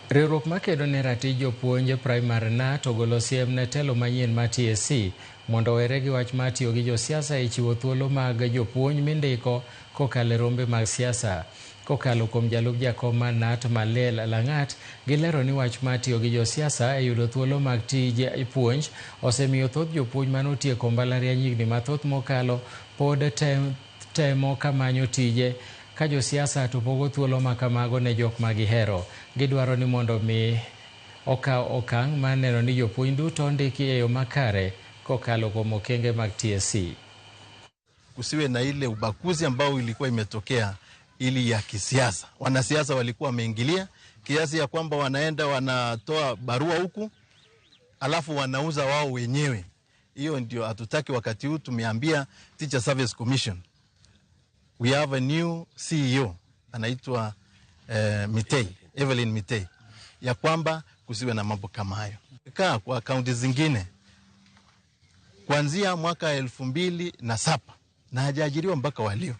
Riwruok makedo ne ratich jopuonj e primar KNUT ogolo siem ne telo manyien mar TSC mondo owere gi wach mar tiyo gi josiasa e chiwo thuolo mag jopuonj mindiko kokalo e rombe mag siasa. Kokalo kuom jalup jakom mar KNUT Maliel Lang'at, gilero ni wach mar tiyo gi josiasa e yudo thuolo mag tij puonj osemiyo thoth jopuonj mane otieko mbalariany higni mathoth mokalo pod temo kamanyo tije ka josiasa to pogo thuolo ma kamago ne jok ma gihero. Gidwaro ni mondo mi okaw okang' mar neno ni jopuonj duto ondiki e yo makare kokalo kuom okenge mag TSC. Kusiwe na ile ubaguzi ambao ilikuwa imetokea ili ya kisiasa. Wanasiasa walikuwa wameingilia kiasi ya kwamba wanaenda wanatoa barua huku alafu wanauza wao wenyewe. Hiyo ndio hatutaki. Wakati huu tumeambia Teacher Service Commission, we have a new CEO anaitwa Mitei, Evelyn Mitei, ya kwamba kusiwe na mambo kama hayo. Kaa kwa kaunti zingine kuanzia mwaka 2007 na hajaajiriwa mpaka walio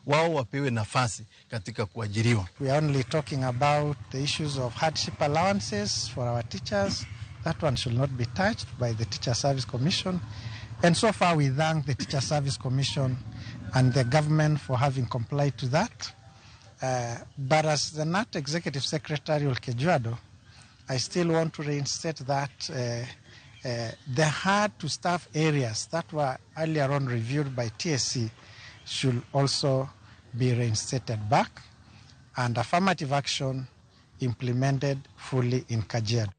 wao wapewe nafasi katika kuajiriwa. We are only talking about the issues of hardship allowances for our teachers. That one should not be touched by the Teacher Service Commission. And so far we thank the Teacher Service Commission and the government for having complied to that. But as the KNUT Executive Secretary Olkejuado, I still want to reinstate that the hard to staff areas that were earlier on reviewed by TSC should also be reinstated back and affirmative action implemented fully in Kajiado.